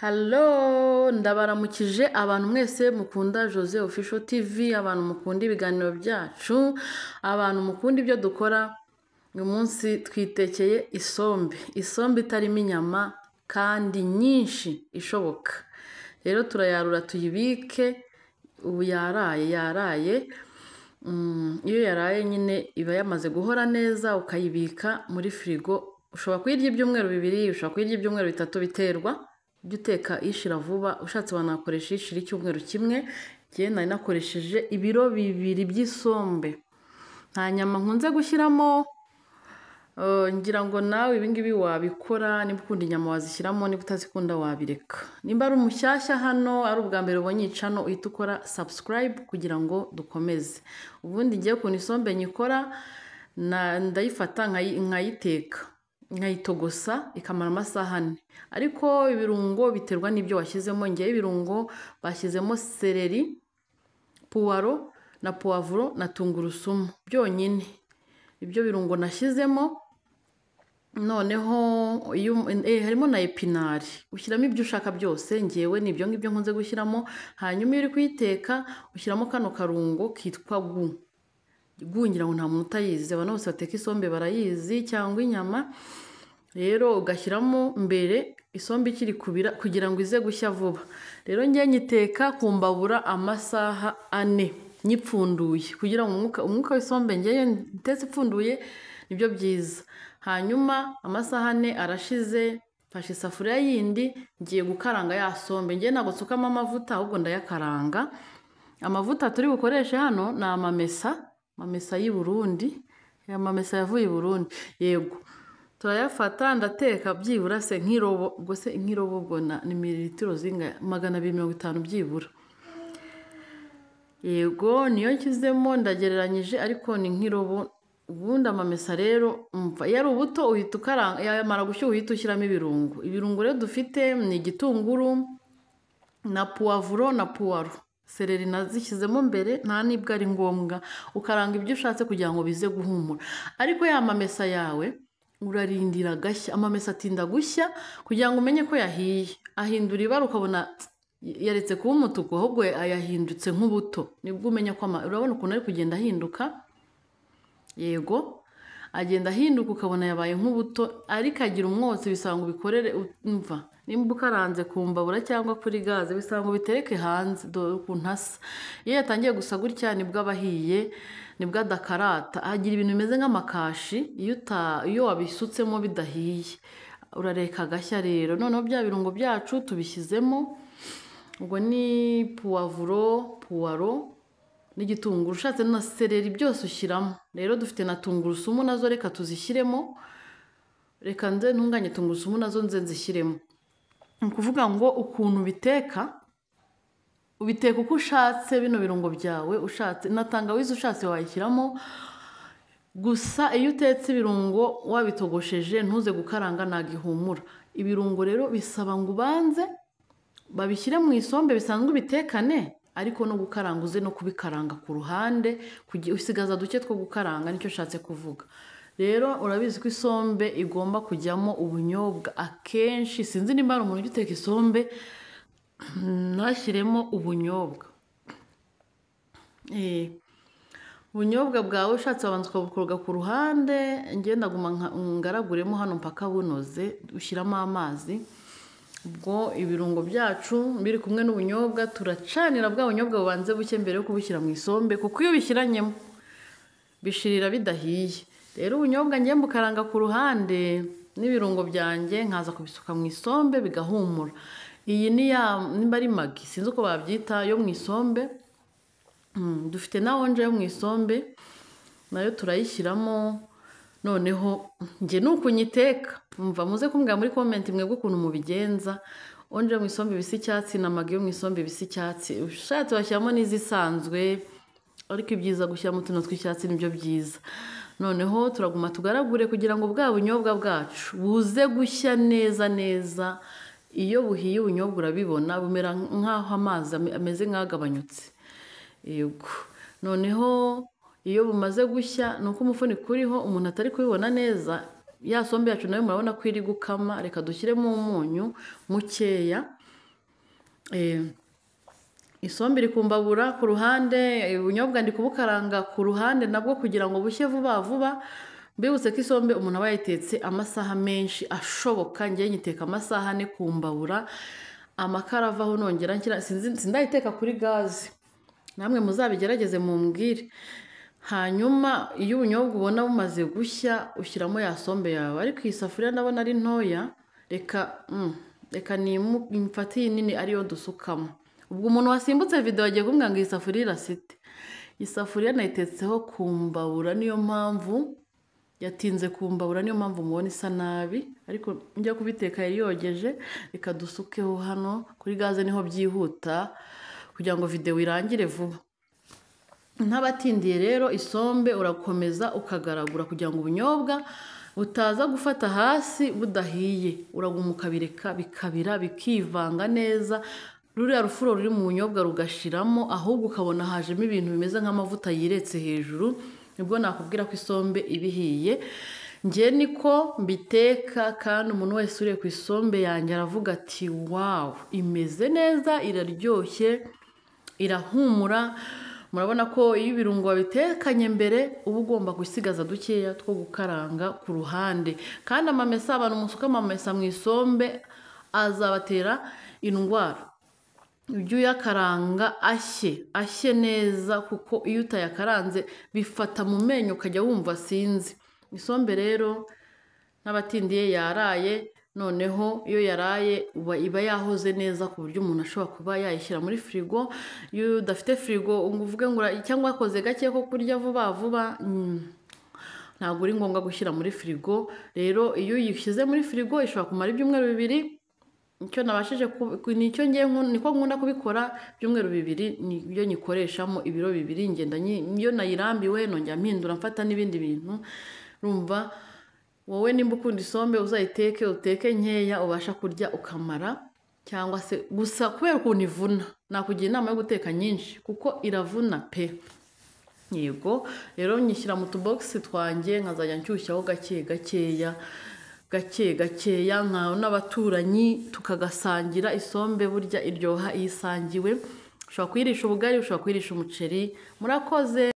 Hello, ndabaramukije abantu mwese mukunda Jose Official TV, abantu mukunda ibiganiro byacu, abantu mukunda ibyo dukora. Uyu munsi twitekeye isombe, isombe itarimo inyama kandi nyinshi ishoboka. Rero turayarura tuyibike, ubu yaraye yaraye. Iyo yaraye nyine iba yamaze guhora neza, ukayibika muri firigo. Ushobora kuyirya ibyumweru 2, ushobora kuyirya ibyumweru 3, biterwa. Ujya uteka ishira vuba, ushatse wanakoresha ishira icyumweru kimwe. Njye nari nakoresheje ibiro 2 by'isombe. Nta nyama nkunze gushyiramo, ngira ngo nawe ibingibi wabikora, niba ukunda inyama wazishyiramo, niba utazikunda wabireka. Nimba ari umushyashya hano, ari ubwa mbere ubonye iyi channel, uhita ukora subscribe kugira ngo dukomeze. Ubundi ngiye ukuntu isombe nyikora, ndayifata nkayiteka, nkayitogosa ikamara amasaha 4. Ariko ibirungo biterwa n'ibyo washyizemo. Ngewe ibirungo bashyizemo seleri, puwaro na puwavuro na tungurusumu byonyine, ibyo birungo nashyizemo. Noneho harimo na epinari, ushyiramo ibyo ushaka byose. Ngewe ni ibyo ngibyo nkunze gushyiramo. Hanyuma iyo uri kuyiteka ushyiramo kano karungo kitwa gu. Gu ngira ngo nta muntu utayizi, abantu bose bateka isombe barayizi, cyangwa inyama. Rero ugashyiramo mbere isombe ikiri kubira kugira ngo ize gushya vuba. Rero njye nyiteka ku mbabura amasaha 4 nyipfunduye, kugira ngo umwuka w'isombe njye ntetse ipfunduye, nibyo byiza. Hanyuma amasaha 4 arashize, mfashe isafuriya yindi ngiye gukaranga ya sombe. Njye ntabwo nsukamo amavuta, ahubwo ndayakaranga. Amavuta turi bukoreshe hano ni amamesa, amamesa y'i Burundi, amamesa yavuye i Burundi. Yego, turayafata, ndateka byibura se nk'irobo, ubwo se nk'irobo ubwo ni mililitiro zingahe? 250 byibura. Yego, niyo nshyizemo, ndagereranyije ariko ni nk'irobo. Ubundi amamesa rero umva iyo ari ubuto uhita ukaranga, yamara gushyuha uhita ushyiramo ibirungo. Ibirungo rero dufite ni igitunguru na puwavuro na puwaro, seleri nazishyizemo mbere, nta nibwo ari ngombwa. Ukaranga ibyo ushatse kugira ngo bize guhumura. Ariko ya mamesa yawe urarindira agashya. Amamesa atinda gushya kugira ngo umenye ko yahiye. Ahindura ibara ukabona yaretse kuba umutuku, ahubwo yahindutse nk'ubuto. Nibwo umenya ko urabona ukuntu ari kugenda ahinduka. Yego, agenda ahinduka ukabona yabaye nk'ubuto, ariko agira umwotsi, bisaba ngo ubikorere. Umva, nimba ukaranze ku mbabura cyangwa kuri gaze, bisaba ngo ubitereke hanze. Dore ukuntu asa. Iyo yatangiye gusa gutya nibwo aba ahiye, nibwo adakarata. Agira ibintu bimeze nk'amakashi iyo wabisutsemo bidahiye. Urareka agashya rero. Noneho bya birungo byacu tubishyizemo, ubwo ni puwavuro, puwaro n'igitunguru, ushatse na seleri byose ushyiramo. Rero dufite na tungurusumu nazo, reka tuzishyiremo. Reka nze ntunganye tungurusumu nazo nze nzishyiremo. Ni ukuvuga ngo ukuntu ubiteka, ubiteka uko ushatse bino birungo byawe, ushatse na tangawizi ushatse wayishyiramo. Gusa iyo utetse ibirungo wabitogosheje ntuze gukaranga, ntabwo ihumura. Ibirungo rero bisaba ngo ubanze babishyire mu isombe bisanzwe ubitekane, ariko no gukaranga uze no kubikaranga ku ruhande, usigaza duke two gukaranga, nicyo ushatse kuvuga. Rero urabizi ko isombe igomba kujyamo ubunyobwa akenshi. Sinzi nimba hari umuntu ujya uteka isombe ntashyiremo ubunyobwa. Ubunyobwa bwawe ushatse wabanza ukabukoroga ku ruhande. Njye ndaguma ngaraguremo hano mpaka bunoze, ushyiramo amazi. Ubwo ibirungo byacu biri kumwe n'ubunyobwa, turacanira bwa bunyobwa bubanze buke mbere yo kubushyira mu isombe, kuko iyo ubishyiranyemo bishirira bidahiye. Rero ubunyobwa njye mbukaranga ku ruhande n'ibirungo byanjye, nkaza kubisuka mu isombe bigahumura. Iyi ni ya nimba ari magi, sinzi uko babyita, yo mu isombe. Dufite na onje yo mu isombe nayo turayishyiramo. Noneho njye nuko nyiteka, umva muze kumbwira muri comment mwebwe ukuntu mubigenza. Onje yo mu isombe ibisa icyatsi na magi yo mu isombe ibisa icyatsi, ushatse washyiramo n'izisanzwe, ariko ibyiza gushyiramo tuno tw'icyatsi nibyo byiza. Noneho turaguma tugaragure kugira ngo bwa bunyobwa bwacu buze gushya neza neza. Iyo buhiye ubunyobwa urabibona bumera nk'aho amazi ameze nk'agabanyutse. Yego, noneho iyo bumaze gushya nuko umufuniko uriho umuntu atari kubibona neza, ya sombe yacu nayo murabona ko iri gukama. Reka dushyiremo umunyu mukeya. Isombe iri kumbabura ku ruhande, ubunyobwa ndi kubukaranga ku ruhande nabwo kugira ngo bushye vuba vuba. Mbibutse ko isombe umuntu aba yayitetse amasaha menshi ashoboka, ngewe nyiteka amasaha 4 ku mbabura, amakara avaho nongera nshyira, sindayiteka kuri gaze, namwe muzabigerageze mumbwire. Hanyuma iyo ubunyobwa ubona bumaze gushya ushyiramo ya sombe yawe, ariko iyi safuriya ndabona ari ntoya, reka mfate iyi nini ariyo dusukamo. Ubwo umuntu wasimbutse video agiye kumbwira ngo iyi safuriya irasite. Isafuriya nayitetseho ku mbabura, niyo mpamvu yatinze ku mbabura, niyo mpamvu mubona isa nabi, ariko njya kubiteka yari yogeje. Reka dusukeho hano kuri gaze, niho byihuta kugira ngo video irangire vuba. Ntabatindiye rero, isombe urakomeza ukagaragura kugira ngo ubunyobwa butaza gufata hasi budahiye, uraguma ukabireka bikabira bikivanga neza, ruriya rufuro ruri mu bunyobwa rugashiramo, ahubwo ukabona hajemo ibintu bimeze nk'amavuta yiretse hejuru, nibwo nakubwira ko isombe iba ihiye. Njye niko mbiteka, kandi umuntu wese uriye ku isombe yanjye aravuga ati wawu, imeze neza, iraryoshye, irahumura. Murabona ko iyo ibirungo wabitekanye mbere uba ugomba gusigaza dukeya two gukaranga ku ruhande. Kandi amamesa, abantu musuka amamesa mu isombe azabatera indwara. Ujye uyakaranga ashye, ashye neza, kuko iyo utayakaranze bifata mu menyo ukajya wumva sinzi. Isombe rero n'abatindiye yaraye, noneho iyo yaraye iba yahoze neza ku buryo umuntu ashobora kuba yayishyira muri firigo. Iyo udafite firigo ngo uvuge ngo cyangwa wakoze gake ko kurya vuba vuba, ntabwo uri ngombwa gushyira muri firigo. Rero iyo uyishyize muri firigo ishobora kumara ibyumweru 2. Icyo nabashije nicyo ngiye niko nkunda kubikora, ibyumweru 2 nibyo nyikoreshamo ibiro 2, ngenda iyo nayirambiwe nongera mpindura mfata n'ibindi bintu. Urumva wowe nimba ukunda isombe uzayiteke, uteke nkeya ubasha kurya ukamara, cyangwa se gusa kubera ukuntu ivuna nakugira inama yo guteka nyinshi kuko iravuna pe. Yego rero nyishyira mu tubogisi twanjye nkazajya nshyushyaho gake gakeya gake gakeya, nka n'abaturanyi tukagasangira. Isombe burya iryoha isangiwe, ushobora kuyirisha ubugari, ushobora kuyirisha umuceri. Murakoze.